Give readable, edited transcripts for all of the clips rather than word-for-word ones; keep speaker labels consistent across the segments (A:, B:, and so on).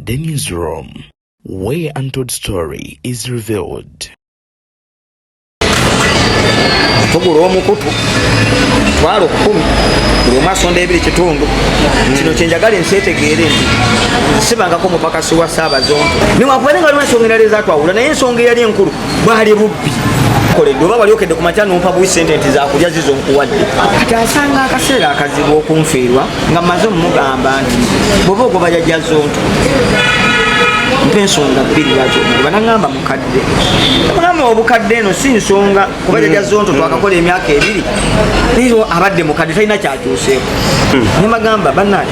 A: the Newsroom, where untold story is revealed.
B: Tugula omukutu 100,000, buli omu asonda 2.5. Kino kyenjagala ensi etegeere nti sibangako mupakasi wa Saabazonto, newankubadde nga waliwo ensonga endala ezatwawula, naye ensonga eyali enkulu bwali bubbi koledde oba wali okedde ku makya nompa buwi sente nti zakulya zizo nkuwadde. Kati asanga akaseera akazibu okunfiirwa nga mmaze omugamba nti bw'oba ogoba Jajja Zonto, mpa ensonga bbiri lwaki omugoba. Nagamba mukadde, mugamba obukadde eno si nsonga, kuba Jajja Zonto twakakola emyaka 2, leero abadde mukadde, talina kyakyuseeko. Nemagamba, bannange,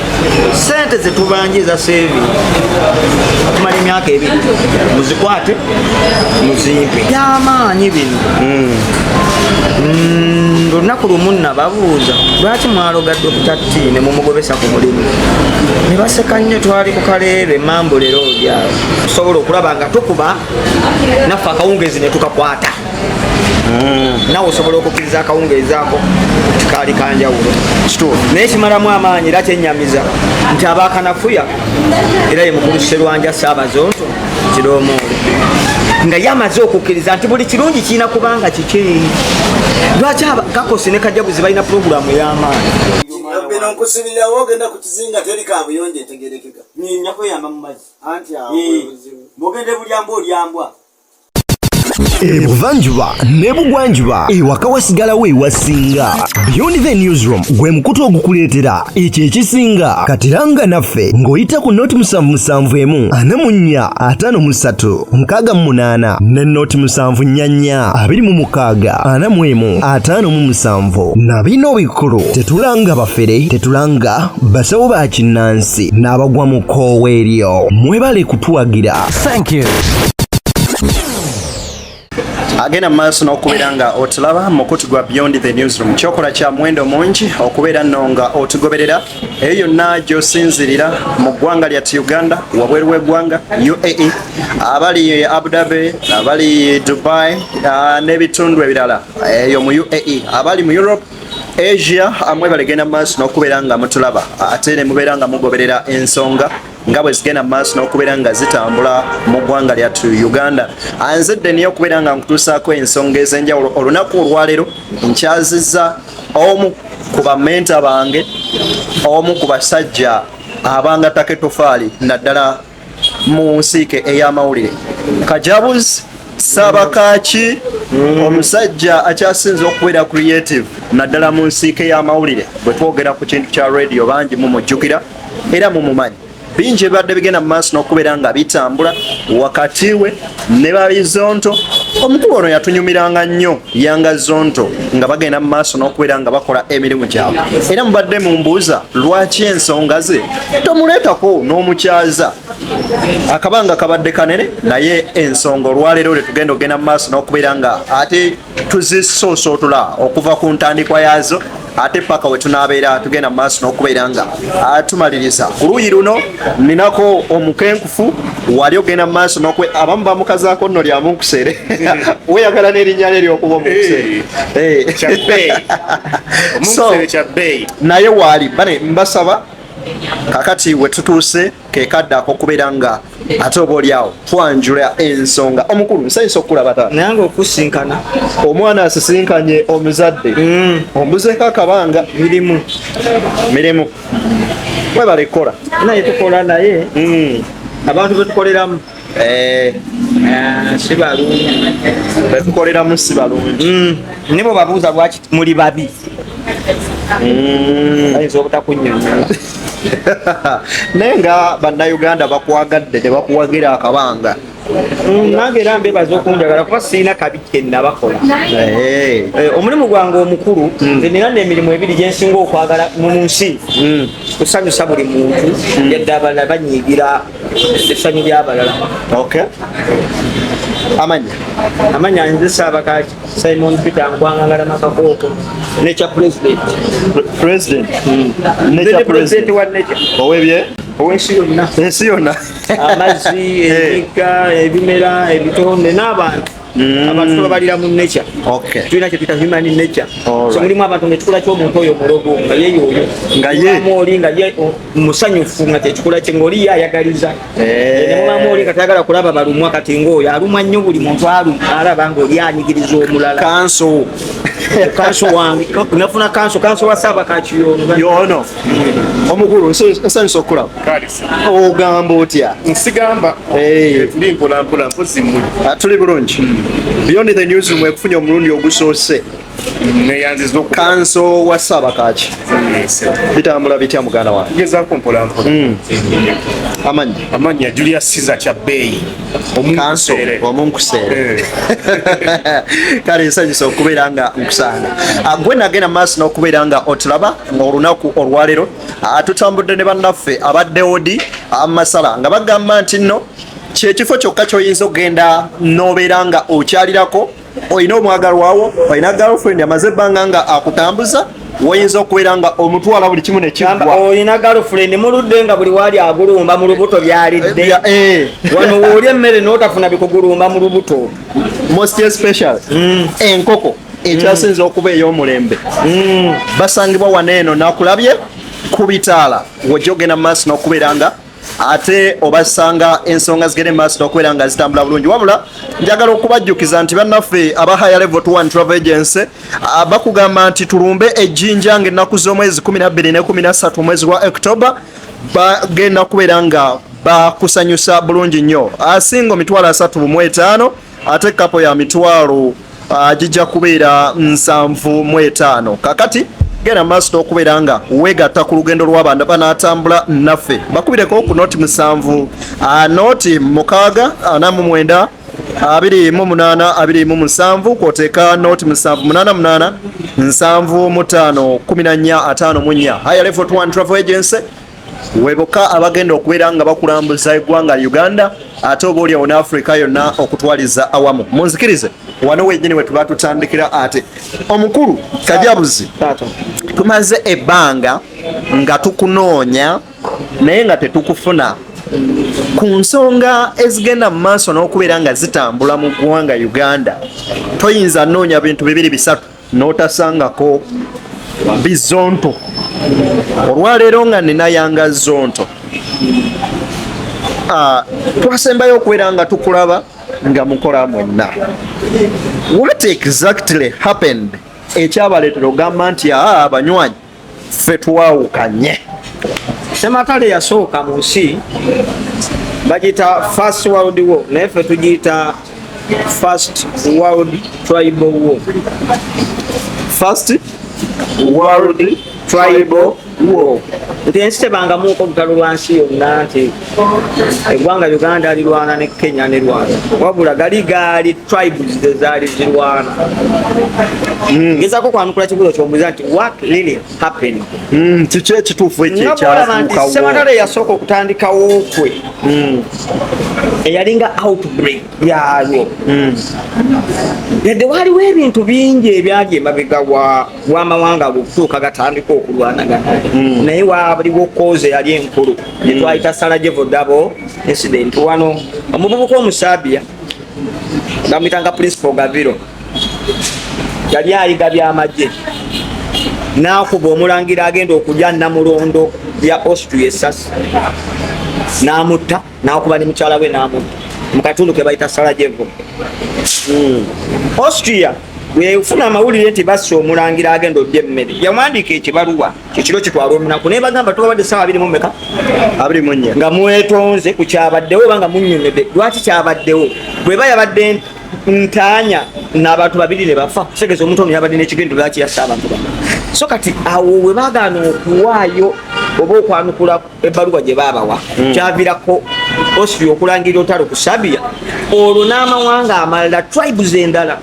B: sente zetubanja eza saving okumala emyaka 2 muzikwate muzimpe. Byamaanyi bino. Olunaku lumu nababuuza, lwaki mwaloga Dr. T ne mumugobesa ku mulimu? Ne baseka nnyo. Twali ku Kaleerwe Mambulero olyawo, tusobola okulaba nga tukuba naffe akawungeezi ne tukakwata. Nawe osobola okukkiriza akawungeezi ako tikaali kanjawulo, naye kimalamu amaanyi era kyenyamiza nti abakanafuya era ye mukulu Sserwanja Saabazonto Kiroomoole, nga ye amaze okukkiriza nti buli kirungi kirina kubanga kiki. Lwaki Kakosi ne Kajabuzi balina puroguramu ey'amaanyi?
C: Bino nkusibirawo, ogenda ku kizinga, teri kabuyonjo etegerekeka.
B: Nja kweyamba mu mazzi.
C: Anti awo buzibu.
B: Bwogenda bulyambwa olyambwa.
D: Ebuvanjuba n'ebugwanjuba, ewaka wasigalawo ewasinga. Beyond the Newsroom gwe mukutu ogukuleetera ekyo ekisinga. Katiranga naffe ng'oyita ku 077 44 53 68 ne 074 26 41 57. Na bino bikulu: tetulanga bafere, tetulanga basawo ba kinnansi n'abagwa mu kkoowa eryo. Mwebale kutuwagira.
E: Thank you.
F: Agenda mu maaso n'okubeera nga otulaba mukutu gwa Beyond the Newsroom. Kyokola kya muwendo mungi okubeera nno nga otugoberera eyo yonna gy'osinzirira mu ggwanga lyattu Uganda, wabweru w'eggwanga, UAE, abali Abu Dhabi, abali Dubai, n'ebitundu ebirala eyo mu UAE, abali mu Europe, Asia, amwe balegenda mu maaso n'okubeera nga mutulaba ate ne mubeera nga mugoberera ensonga nga bwe zigenda mu maaso n'okubeera nga zitambula mu ggwanga lyattu Uganda. Anzedde niyo okubeera nga nkutuusaako ensonga ez'enjawulo. Olunaku olwaleero nkyazizza omu ku bamenta bange, omu ku basajja abangatako ettofaali naddala mu nsiike ey'amawulire, Kajabuzi Sabakaki, omusajja akyasinze okubeera creative naddala mu nsiike y'amawulire. Bwe twogera ku kintu kya radio, bangi mumujjukira era mumumanyi. Bingi ebibadde bigenda mu maaso n'okubeera nga bitambula wakati we ne Babizonto. Omukulu ono yatunyumiranga nnyo Yanga Zonto nga bagenda mu maaso n'okubeera nga bakola emirimu gyabwe, era mubadde mumbuuza lwaki ensonga ze tomuleetako n'omukyaza. Akabanga kabadde kanene, naye ensonga olwaleero lwe tugenda okugenda mu maaso n'okubeera nga ate tuzisoosootula okuva ku ntandikwa yaazo ate paka we tunaabeera tugenda mu maaso n'okubeera nga tumaliriza. Ku luuyi luno ninako omukenkufu wali ogenda mu maaso n'okwe abamu bamukazaako nno lya munkusere, weeyagala n'erinnya lye ery'okuba omunkusere. So, naye waali bane mbasaba kakati we tutuuse kekadde akokubeera nga ate oba oliawo twanjula ensonga. Omukulu, nsanyusa okukulaba taata.
B: Nange okusinkana.
F: Omwana asisinkanye omuzadde. Ombuzeeko akabanga.
B: Mirimu.
F: Mirimu, webale kukola.
B: Naye tukola, naye abantu betukoleramu si balungi.
F: Betukoleramu si balungi.
B: Ne bwebabuuza lwaki muli babi, bayinza obutakunnyonnyola.
F: Naye nga Bannayuganda bakwagadde ne bakuwagira akabanga.
B: Nange era mbebaza okunjagala, kuba sirina kabi kyenabakola. Omulimu gwange omukulu, nze nina n'emirimu ebiri gyensinga okwagala mu nsi: kusanyusa buli muntu, yadde abalala banyiigira essanyu ly'abalala.
F: Okay, amanya?
B: Amanya nze Saabakaki Simon Peter Nkwangangala Makakooko, nekya president.
F: President?
B: Nze
F: Nekya
B: president wa nature.
F: Owebye?
B: Ow'ensi yonna.
F: Ensi yonna.
B: Amazzi, emigga, ebimera, ebitonde n'abantu. Abantu tubabalira mu nature. Tulina kye tuyita human nature. So mulimu abantu nga ekikula ky'omuntu oyo mulogo, nga ye yoyo.
F: Nga ye.
B: Mubamu oli nga ye musanyufu, nga kyekikula kye, ng'oli ye ayagaliza.
F: Eh.
B: Ne mubamu oli nga tayagala kulaba balumwa, kati ng'oyo alumwa nnyo buli muntu alaba ng'oli anyigiriza omulala.
F: Kanso.
B: Kanso wange nafuna kanso, kanso wa Ssaabakaki yono.
F: Yono omukulu, nsanyusa okulaba. Ogamba otya?
E: Nsigamba.
F: Eh.
E: Ndi mpola mpola, mpozi mmwe?
F: Ah, tuli bulungi. Beyond the Newsroom ekufunye omulundi ogusoose.
E: Neyanziza.
F: Kanso wa Ssaabakaki, bitambula bitya muganda wange?
E: Okugezaako mpola mpola.
F: Amannya?
E: Amannya Julius Caesar Kyabbeeyi.
F: Kanso omunkuseere.
E: Eh.
F: Kale nsanyusa okubeera nga nkusanga. Ah, gwe nagenda maaso n'okubeera nga otulaba olunaku olwaleero. Ah, tutambudde ne bannaffe abadde odi amasala nga bagamba nti nno kyekifo kyokka kyoyinza okugenda n'obeera nga okyalirako, olina omwagalwawo, olina girlfriend amaze ebbanga nga akutambuza, woyinza okubeera nga omutwala buli kimu nekiggwa.
B: Olina girlfriend muludde nga buli wali agulumba mu lubuto byalidde.
F: Eh.
B: Wano wooli emmere n'otafuna bikugulumba mu lubuto.
F: Most special enkoko ekyasinza okuba ey'omulembe basangibwa wano eno nakulabye ku bitaala, wojja ogenda mu maaso n'okubeera nga ate obasanga, ensonga zigende mu maaso n'okubeera nga zitambula bulungi. Wabula njagala okubajjukiza nti bannaffe aba Higher Level 1 Travel Agency, ah, bakugamba nti tulumbe ejjinja nga ennaku z'omwezi 12 ne 13 omwezi gwa October, bagenda kubeera nga bakusanyusa bulungi nnyo. Asinga 35,000, ate couple ya mitwalo gijja kubeera 75. Kakati genda maaso n'okubeera nga weegatta ku lugendo lw'abantu banaatambula naffe. Bakubireko ku 07, 06 49 28 27, kwoteeka 0788 75 14 54. Higher Level 1 Travel Agency weboka abagenda okubeera nga bakulambuza eggwanga Uganda, ate oba oliawo ne Africa yonna okutwaliza awamu. Munzikirize wano wenyini we tuba tutandikira. Ate omukulu Kajabuzi, tumaze ebbanga nga tukunoonya naye nga tetukufuna ku nsonga ezigenda mu maaso n'okubeera nga zitambula mu ggwanga Uganda. Toyinza noonya bintu bibiri bisatu n'otasangako bizonto. Olwaleero nga ninayanga zonto. Ah, twasembayo okubeera nga tukulaba nga mukola mwenna. What exactly happened ekyabaleetera ogamba nti aa abanywanyi ffe twawukanye?
B: Sematale yasooka mu nsi bagiyita First World War, naye ffe tugiyita First World Tribal War.
F: First
B: World Tribal War, nti ensi tebangamuuko olutalo lwa nsi yonna nti eggwanga Uganda lirwana ne Kenya ne Rwanda, wabula gali gaali tribes zezaali zirwana. Gezako kwanukula kibuzo kyombuza nti what really happened.
F: Kiki ekituufu ekyo
B: Nga bw'olaba nti
F: ekyafuukawo?
B: Sematalo eyasooka okutandikawo kwe eyalinga outbreak yaayo, yadde waaliwo ebintu bingi ebyali emabega w'amawanga ago okutuuka gatandika okulwanagana, naye waaliwo cause eyali enkulu gyetwayita Sarajevo Double Incident. Wano omuvubuka Omusabia bamuyitanga Principal Gaviro yali ayiga byamagye n'akuba omulangira agenda okulya Namulondo ya Austria esasi n'amutta, n'akuba ne mukyala we n'amutta mu katundu ke bayita Sarajevo. Austria bwefuna amawulire nti basse omulangira agenda olya emmere, yawandiika ekibaluwa ekiro kitwala olunaku, naye bagamba tubabadde saawa abiri mu meka?
F: 24.
B: Nga mwetonze ku kyabaddewo oba nga munnyonnyodde lwaki kyabaddewo. Bweba yabadde ntaanya n'abantu babiri ne bafa, kitegeeza omuntu ono yabadde n'ekigendo lwaki yasse abantu bano. So kati awo we bagaana okuwaayo oba okwanukula ebbaluwa gye baabawa, kyaviirako Austria okulangirira olutalo ku Sabia, olwo n'amawanga amalala, tribes endala.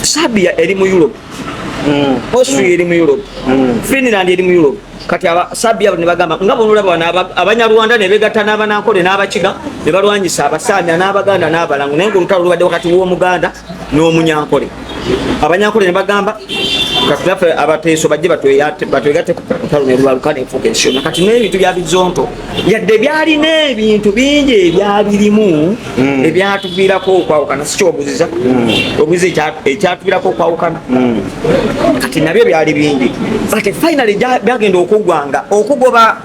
B: Sabia eri mu Europe, Austria eri mu Europe, Finland eri mu Europe. Kati Abasabia ne bagamba nga bonolaba wano Abanyarwanda ne begatta n'Abanankole n'Abakiga ne balwanyisa Abasamya n'Abaganda n'Abalango, naye ngaolutalo lubadde wakati w'Omuganda n'Omunyankole. Abanyankole ne bagamba kati naffe Abateeso bajje batwegatte ku lutalo ne lwaluka nefuuka ensi yonna. Kati n'ebintu bya Bizonto yadde byalina ebintu bingi ebyabirimu ebyatuviirako okwawukana, si kyobuziza obuziza ekyatuviirako okwawukana. Kati nabyo byali bingi, but finally byagenda okuggwanga okugoba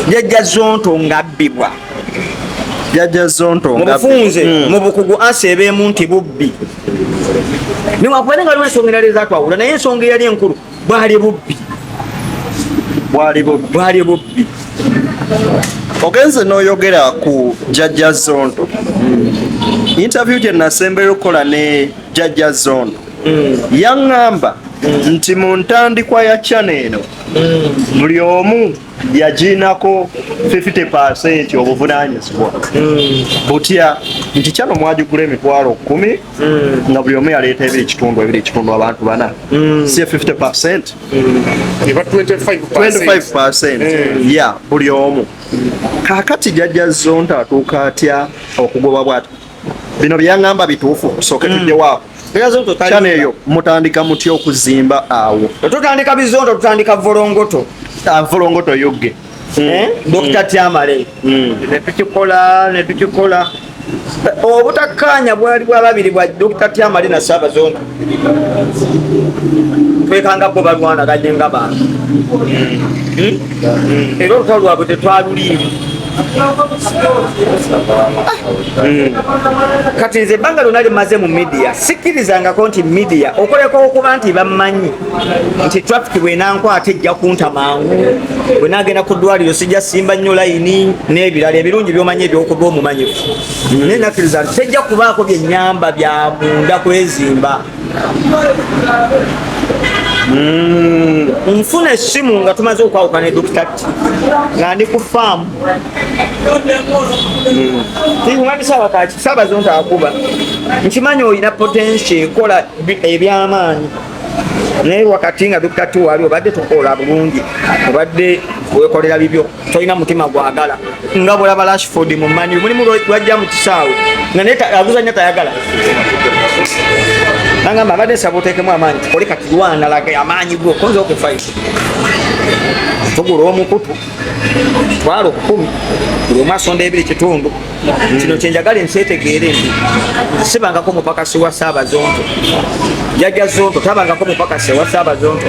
B: Jjajja Zonto ng'abbibwa.
F: Jjajja Zonto
B: mu bufunze mu bukugu ansi ebeemu nti bubbi, newankubadde nga waliwo ensonga endala ezatwawula, naye ensonga eyali enkulu bwali bubbi.
F: Bwali bubbi.
B: Bwali bubbi.
F: Ogenze n'oyogera ku Jjajja Zonto. Interview gye nasembeyo okukola ne Jjajja Zonto, yaŋŋamba nti mu ntandikwa ya channel eno buli omu yagiinako 50% obuvunaanyizibwa. Butya nti channel mwagigula 100,000, nga buli omu yaleeta ebiri kitundu, ebiri kitundu, abantu bana, si 50%?
E: Eba 25%.
F: 25% ya buli omu. Kaakati Jjajja Zonto atuuka atya okugoba bwati? Bino byaŋŋamba bituufu? Tusooke tujjewaako
B: Jjajja Zonto
F: channel eyo. Mutandika mutya okuzimba awo?
B: Tutandika Bizonto, tutandika Volongoto.
F: Volongoto yugge.
B: Eh? Dr. Tyamale netukikola netukikola. Obutakkaanya bwali bwa babiri, bwa Dr. Tyamale na Saabazonto. Twekanga bo balwanaganye nga bantu. Era olutalo lwabwe tetwaluliimu. Kati nze ebbanga lyonna limaze mu media, sikkirizangako nti media okoleka okuba nti bammanyi nti traffic bwenankwata ejja kunta mangu, bwenagenda ku ddwaliro sijja simba nnyo layini n'ebirala ebirungi byomanyi ebyokuba omumanyifu, naye nakkiriza nti tejja kubaako byenyamba bya munda kwezimba. Nfuna essimu nga tumaze okwawukana ne Dr. T nga ndi ku faamu. Tiŋŋambisa kaki, Saabazonto akuba, nkimanyi olina potential ekola ebyamaanyi, naye wakati nga Dr. T wali obadde tukola bulungi, obadde wekolera bibyo, tolina mutima gwagala nga bwolaba Rashford mu Man U, mulimu lwajja mu kisaawe nga naye aguzanya tayagala. Nangamba, abadde nsaba oteekemu amaanyi tukole, kati lwana, laga amaanyi go konza okufayo. Tugula omukutu 100,000, buli omu asonda ebiri kitundu. Kino kyenjagala ensi etegeere nti sibangako mupakasi wa Saabazonto. Jjajja Zonto tabangako mupakasi wa Saabazonto.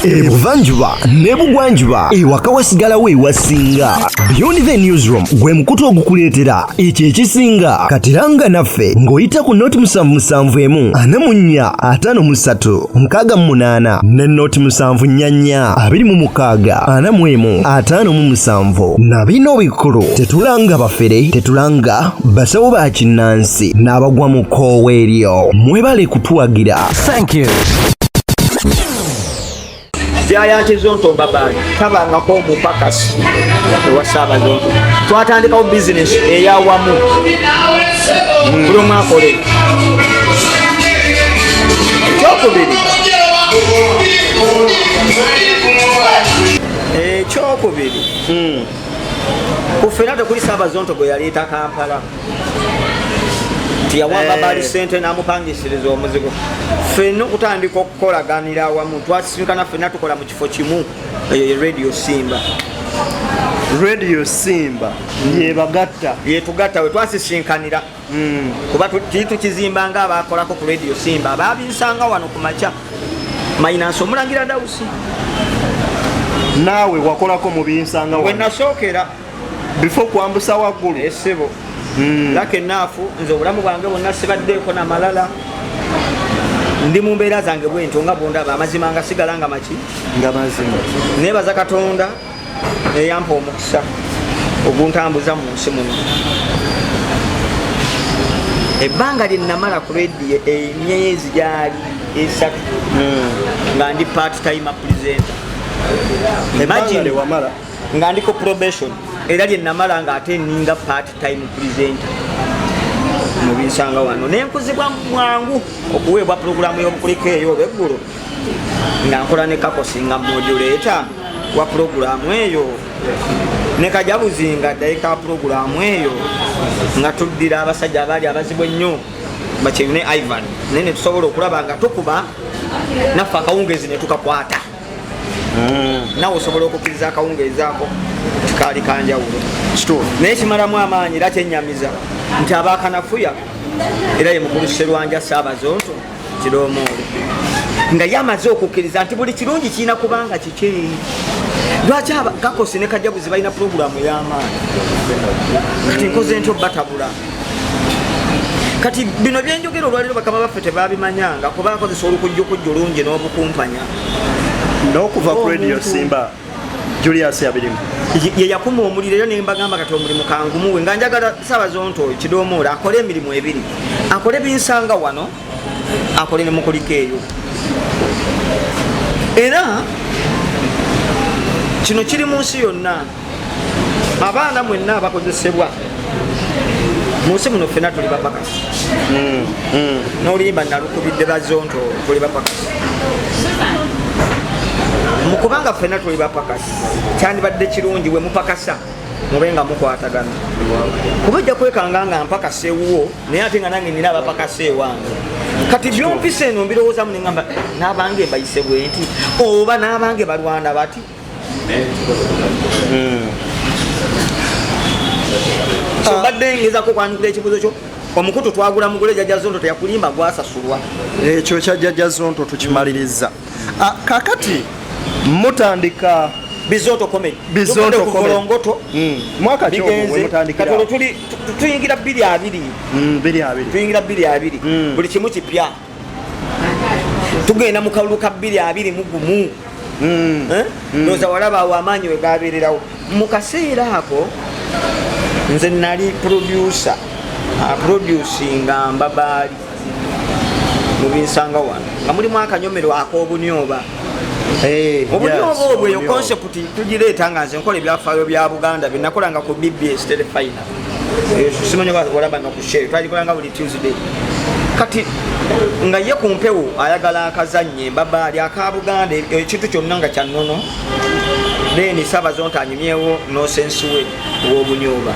D: Ebuvanjuba ne bugwanjuba, ewaka wasigalawo ewasinga. Beyond the Newsroom gwe mukutu ogukuleetera ekyo ekisinga. Katiranga naffe ng'oyita ku noti 771 44 53 68 ne noti 744 26 41 57. Na bino bikulu, tetulanga bafere, tetulanga basawo ba kinnansi n'abagwa mu kkoowa eryo. Mwebale kutuwagira.
G: Thank you.
B: Giant Zonto Mbabali tabangako omupakasi ewa Saabazonto. Twatandikawo bizinesi eyawamu, buli omu akole. Ekyokubiri, ku ffena tekuli Saabazonto gwe yaleeta Kampala tiyawamba baali sente n'amupangisiriza omuzigo. Ffenna okutandika okukolaganira awamu twasisinkana ffenna tukola mu kifo kimu, eyo ye Radio Simba.
F: Radio Simba yebagatta?
B: Yetugatta, we twasisinkanira, kuba tuli tukizimba nga abakolako ku Radio Simba ababinsanga wano ku makya mainansi omulangira Dawusi.
F: Naawe wakolako mu binsanga
B: we
F: wano
B: nasookera
F: before kwambusa waggulu?
B: Esebo laka enaafu, nze obulamu bwange bwonna sibaddeeko namalala, ndi mu mbeera zange bwentyo nga bwondaba, amazima nga sigala nga maki
F: nga mazima.
B: Nebaza Katonda eyampa omukisa oguntambuza mu nsi muno. Ebbanga lye namala ku rediyo, emyezi gyali 3 nga ndi part time presenter.
F: Ebbanga
B: Imagine
F: lye wamala
B: nga ndiko probation, era lye namala nga ate ninga part time presenter mubinsanga wano, nenkuzibwa mwangu okuweebwa pulogulaamu y'obukuliko eyo olweggulo nga nkola ne Kakosi nga modulator wa pulogulaamu eyo, ne Kajabuzi nga director wa pulogulaamu eyo, nga tuddira abasajja abaali abazibu ennyo. Bakyeyune Ivan, naye netusobola okulaba nga tukuba naffe akawungeezi netukakwata. Nawe osobola okukkiriza akawungeezi ako tikaali kanjawulo, naye kimalamu amaanyi era kyenyamiza nti abakanafuya era ye mukulu Sserwanja Ssaabazonto Kiroomoolo nga ye amaze okukkiriza nti buli kirungi kirina kubanga kiki. Lwaki Kakosi ne Kajaguzi balina pulogulaamu ey'amaanyi? Kati nkoze ntyo batabula. Kati bino byenjogera olwaliro bakama baffe tebabimanyanga, kuba akozesa olukujjukujju lungi n'obukumpanya.
F: N'okuva ku Radio Simba, Julius Yabirimu
B: ye yakuma omuliro, era nembagamba kati omulimu kangumuwe nga njagala Saabazonto oyo Kidomoolo akole emirimu ebiri, akole binsanga wano, akole ne mukuliko eyo. Era kino kiri mu nsi yonna, abaana mwenna abakozesebwa mu nsi muno, ffenna tuli bapakasi. N'oluyimba nalukubidde Bazonto, tuli bapakasi. Mu kubanga ffenna tuli bapakasi, kyandibadde kirungi we mupakasa mube nga mukwatagana, kuba ojja kwekanga nga mpakasa ewuwo, naye ate nga nange nina abapakasa ewange. Kati byompisa eno mbirowoozamu neŋamba, n'abange mbayise bwe nti, oba n'abange balwana bati. So mbadde ngezako okwanukula ekibuzo kyo. Omukutu twagula mugule, Jjajja Zonto teyakulimba, gwasasulwa.
F: Ekyo kya Jjajja Zonto tukimaliriza. Kakati mutandika
B: Bizonto Comedy.
F: Bizonto
B: Tuvudde ku
F: Comedy.
B: Volongoto.
F: Mwaka ki ogwo
B: Bigenze.
F: we mutandikira?
B: Kati olwo tuli tuyingira 2020.
F: 2020.
B: Tuyingira 2020. Buli kimu kipya, tugenda mu kalulu ka 2021. Eh? Ndowooza walaba awo amaanyi we gabeererawo. Mu kaseera ako nze nali producer, aproducinga mbabaali mu binsanga wano, nga mulimu akanyomero ak'obunyoba. Obunyoba obwo, eyo
F: obunyoba.
B: Concept tugireeta nga nze nkola ebyafaayo bya Buganda byenakolanga ku BBS Terefayina. Simanyi oba walaba nga ku show twagikolanga buli Tuesday. Kati nga ye ku mpewo ayagala akazannye mbabaali aka Buganda, ekintu kyonna nga kyannono. Then Saabazonto anyumyewo nonsense we ow'obunyoba.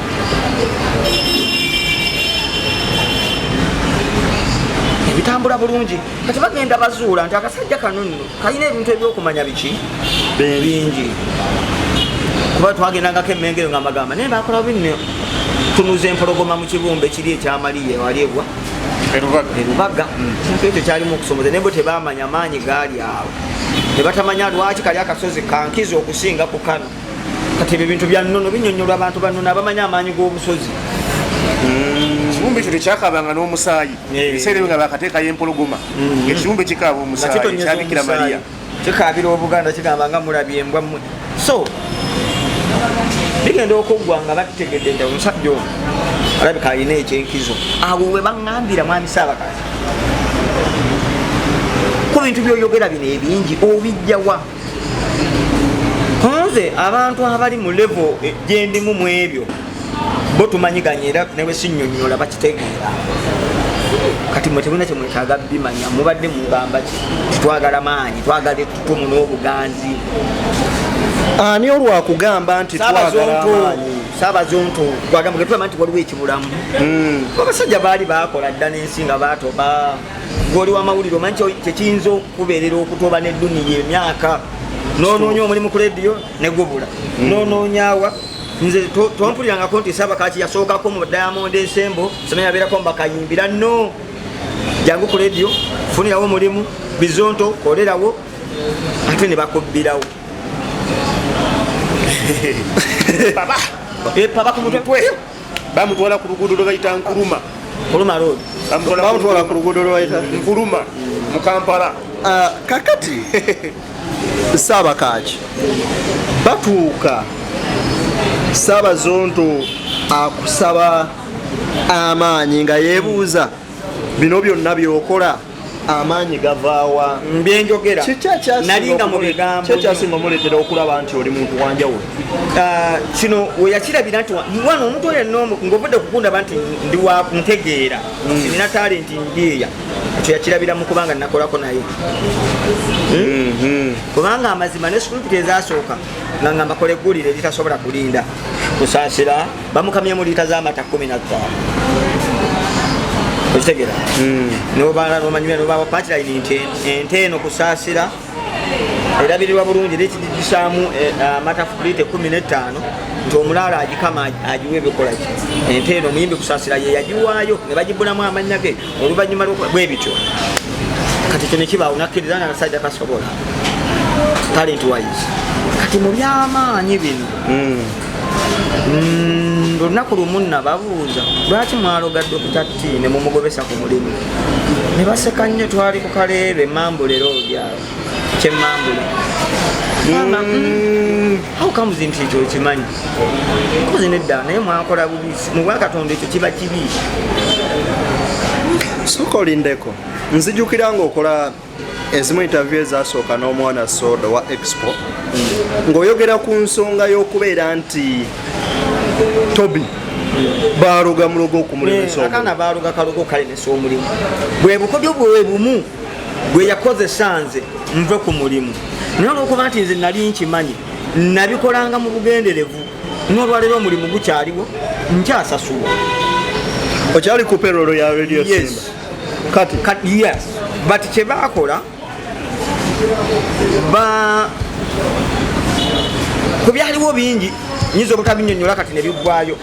B: Ebitambula bulungi. Kati bagenda bazuula nti akasajja kano nno kalina ebintu ebyokumanya biki bingi, kuba twagendangako emmengero nga mbagamba, naye bakola binno, tunuza empologoma mu kibumbe kiri ekyamaliya ewali egwa
E: Erubaga.
B: Erubaga. Kintu ekyo kyalimu okusomoza, naye bo tebamanya maanyi gaali awo, tebatamanya lwaki kali akasozi kankiza okusinga ku kano. Kati ebyo bintu bya nnono binyonyolwa abantu bannono abamanyi amaanyi g'obusozi.
E: Ekibumbe ekyo tekyakabanga n'omusaayi? Ebiseera ebyo nga bakateekayo empologoma, ekibumbe kikaaba
B: Nga
E: omusaayi
B: kitonyeza
E: kyabikira
B: omusaayi.
E: Mariya.
B: Kikaabira Obuganda, kigamba nga mulabye embwa mmwe. So bigenda okuggwa nga bakitegedde nti omusajja ono alabika alina ekyenkizo. Awo we baŋŋambira, mwami Saabakazi, ku bintu byoyogera bino ebingi obijjawa? Nze abantu abali mu level gyendimu mu ebyo bo tumanyiganye, era newe sinnyonnyola bakitegeera. Kati mwe temulina kyemwetaaga bimanya. Mubadde mugamba ki? Titwagala maanyi, twagala ettutumu n'obuganzi.
F: Ani olwakugamba nti twagala
B: Saabazonto.
F: amaanyi?
B: Saabazonto gwagamba getulaba nti waliwo ekibulamu. Abasajja baali bakola dda n'ensi nga batoba. Gwoli wamawulire, omanyi kyekiyinza okubeerera okutoba n'edduniya emyaka, nonoonya omulimu ku lediyo negubula, nonoonyawa. Nze tompulirangako nti Saabakaki yasookako mu Diamond Ensemble, simanyi abeerako mubakayimbira. No jangu ku lediyo, funirawo omulimu, Bizonto kolerawo, ate ne bakubbirawo.
E: Baba.
B: Paba ku mutwe.
E: Mutwe bamutwala ku luguudo lwe bayita Nkuruma.
B: Nkuruma Road.
F: Bamutwala ku luguudo lwayita
E: Nkuruma mu Kampala.
F: Kakati Saabakaaki batuuka, Saabazonto akusaba amaanyi nga yeebuuza bino byonna byokola amaanyi gavaawa?
B: Byenjogera
F: Kiki ekyasinga
B: nalinga mu bigambo.
F: Kiki ekyasinga omuleetera okulaba nti oli muntu wanjawulo?
B: Kino weyakirabira nti wano omuntu oyo yenna ng'ovudde kukundaba nti ndi wa ntegeera, nina talenti njiiya. Ekyo yakirabira mu kubanga nakolako naye. Kubanga amazima ne script ezasooka nga ngamba kola eggulire eritasobola kulinda kusaasira, bamukamyemu liita z'amata 15. Okitegera? Nobala nomanyumya nobawa punchline nti ente eno Kusaasira erabirirwa bulungi, era ekigigisaamu amata lita 15, nti omulaalo agikama agiwa ebikola ki. Ente eno omuyimbi Kusaasira ye yagiwaayo ne bagibulamu amannya ge oluvannyuma bwe bityo. Kati ekyo nekibaawo, nakkiriza nga akasajja kasobola talent wise. Kati mu byamaanyi bino, olunaku lumu nababuuza, "Lwaki mwaloga Dr. T ne mumugobesa ku mulimu?" Ne baseka nnyo. Twali ku Kaleerwe, Emambule road awo, kyemmambule. Mama, how comes nti ekyo okimanyi? Kozi nedda, naye mwakola bubi mu bwakatonda, ekyo kiba kibi.
F: Sooka olindeko. Nzijukira ng'okola ezimu interview ezasooka n'omwana Soda wa Expo, ng'oyogera ku nsonga y'okubeera nti Tobi baloga mulogo okumulemesa.
B: Akaana baloga kalogo kalemesa omulimu. Bwe bukodyo bwe bumu bwe yakozesa nze nve ku mulimu, naye olwokuba nti nze nali nkimanyi, nabikolanga mu bugenderevu. N'olwaleero omulimu gukyaliwo, nkyasasulwa.
F: Okyali ku payroll ya Radio
B: Yes.
F: Simba kati?
B: Yes, but kyebakola ba ku byaliwo bingi, nyinza obutabinyonyola kati ne biggwayo.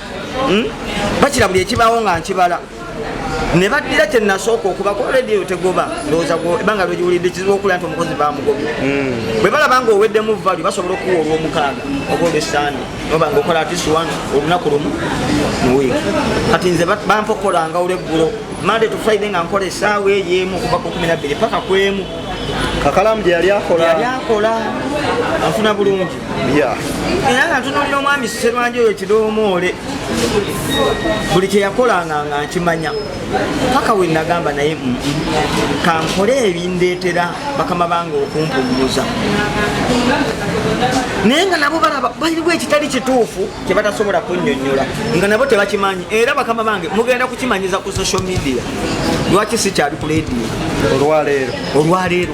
B: Bakira buli ekibaawo nga nkibala ne baddira kyenasooka okubako. Radio tegoba, ndowooza ebbanga lwegiwulidde kizibu okulya nti omukozi bamugobye. Bwe balaba nga oweddemu value, basobola okuwa olwomukaaga oba olwesande, noba nga okola atisi wano olunaku lumu mu wiiki. Kati nze bampa okukolanga olweggulo, Monday to Friday, nga nkola essaawa eyo emu, okuva ku 12 paka ku 1.
F: Kakalamu gye yali akola.
B: Yali akola, anfuna bulungi. Era nga ntunuulira omwami Serwanja oyo Kidoomoole, buli kyeyakolanga nga nkimanya, paka we nagamba naye, kankole ebindeetera bakama bange okumpummuza." Naye nga nabo balaba baliwo ekitali kituufu kyebatasobola kunnyonnyola, nga nabo tebakimanyi. Era bakama bange mugenda kukimanyiza ku social media lwaki sikyali ku lediyo.
F: Olwaleero?
B: Olwaleero.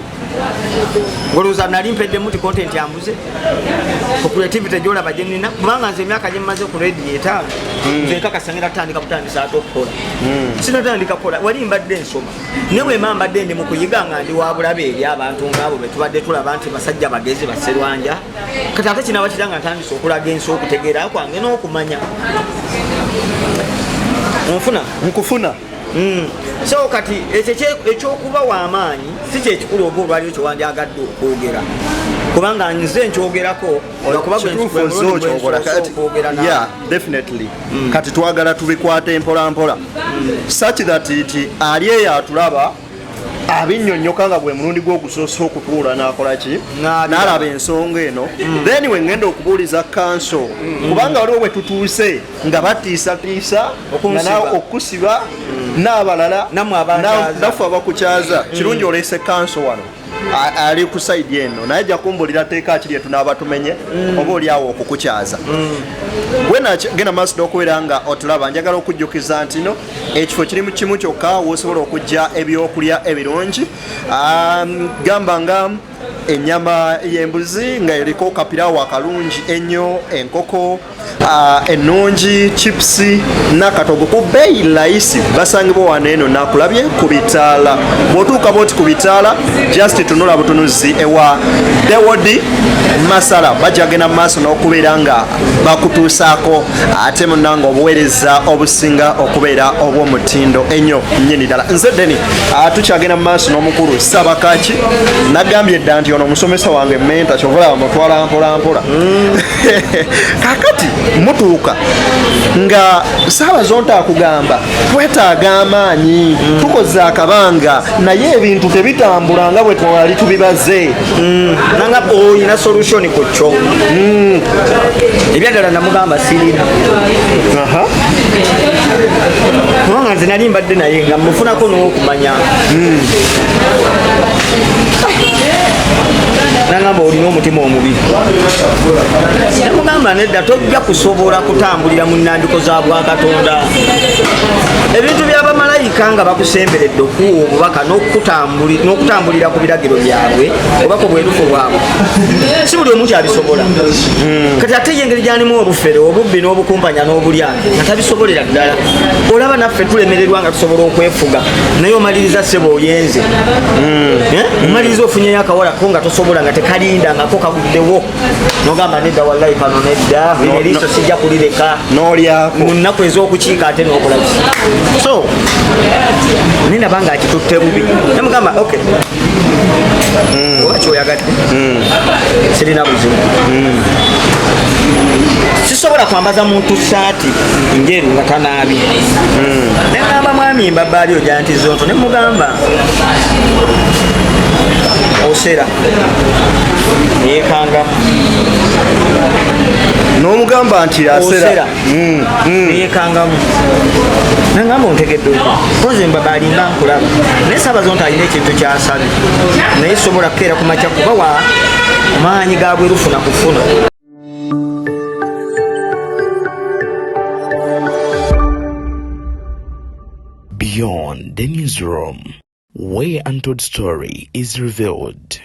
B: Ngolowooza nali mpeddemu ti content ambuze ku creativity gyolaba gyenina, kubanga nze emyaka gyemmaze ku rediyo 5, nze nkakasa ngenda kutandika butandisa ate okukola. Sinatandika kukola, wali mbadde nsoma, naye bwema mbadde ndi mu kuyiga nga ndi wa bulabe eri abantu ngaabo betubadde tulaba nti basajja bagezi baserwanja. Kati ate kinaba kira nga ntandise okulaga ensi okutegeera kwange n'okumanya. Onfuna?
F: Nkufuna.
B: So kati ekyo ekyokuba w'amaanyi si kyekikulu, oba olwaliwo kyewandyagadde okwogera, kubanga nze nkyogerako lwakuba
F: Kituufu,
B: gwe
F: ozze
B: mulundi gwe
F: okyokola
B: nsoose
F: kati.
B: okwogera naawe.
F: Yeah, definitely. Kati twagala tubikwate mpola mpola such that nti ali eyo atulaba abinnyonnyoka nga gwe mulundi gwogusoose okutuula n'akola ki,
B: N'abiraba.
F: n'alaba ensonga eno. Then we ngenda okubuuliza kanso, kubanga waliwo bwe tutuuse nga batiisatiisa nga
B: Okunsiba.
F: nawe okusiba n'abalala.
B: Nammwe abankyaza.
F: Naffe abakukyaza. Kirungi oleese kanso wano. Ali ku side eno, naye ajja kumbulira teeka kiri etunaaba tumenye oba oli awo okukukyaza. Gwe genda maaso n'okubeera nga otulaba, njagala okujjukiza nti no ekifo kiri mu kimu kyokka wosobola okujja ebyokulya ebirungi, gamba nga ennyama y'embuzi nga eriko kapirawo akalungi ennyo, enkoko ennungi, chips n'akatogo ku bbeeyi layisi. Basangibwa wano eno nakulabye ku bitaala. Bw'otuuka bwoti ku bitaala, just tunula butunuzi ewa Dewodi Masala, bajja genda mu maaso n'okubeera nga bakutuusaako ate munanga obuweereza obusinga okubeera obw'omutindo ennyo nnyini ddala. Nze Deni, tukyagenda mu maaso n'omukulu Sabakaki. Nagambye dda nti ono omusomesa wange, mentor, kyova olaba mutwala mpola mpola. Kakati mutuuka nga Saabazonto akugamba, "Twetaaga amaanyi, tukoze akabanga naye ebintu tebitambula nga bwe twali tubibaze."
B: Nanga oyina solution ku kyo? Ebyaddala namugamba sirina, kubanga nze nali mbadde naye nga mufunako n'okumanya. Nangamba olina omutima omubi. Nemugamba nedda, tojja kusobola kutambulira mu nnambiko za bwakatonda. Ebintu by'abamalayika nga bakusemberedde okuwa obubaka n'okutambulira ku biragiro byabwe oba ku bwerufu bwabwe, si buli omu kyabisobola. Kati ate ye engeri gyalimu obufere, obubbi n'obukumpanya n'obulyake nga tabisobolera ddala. Olaba naffe tulemererwa nga tusobola okwefuga, naye omaliriza ssebo oyenze. Eh? Omaliriza ofunyeyo akawala ko nga tosobola, nga tekalinda ngako kaguddewo, nogamba nedda, wallahi kano nedda, lino eriiso sijja kulireka.
F: N'olyako.
B: Mu nnaku ez'okukiika ate n'okola ki? So naye naba nga akitutte bubi, nemugamba ok, oba kyoyagadde sirina buzibu. Sisobola kwambaza muntu saati njeru nga tanaabye. Negamba mwami mbabaali oja nti zonto, nemugamba osera neyekangamu.
F: N'omugamba nti asera.
B: Osera, neyekangamu, nangamba ontegedde otya? Koze mbabaali mba nkulaba, naye Saabazonto alina ekintu kyasabye, naye sobola kukeera ku makya kuba wa maanyi ga bwerufu na kufuna.
A: Beyond the Newsroom, where untold story is revealed.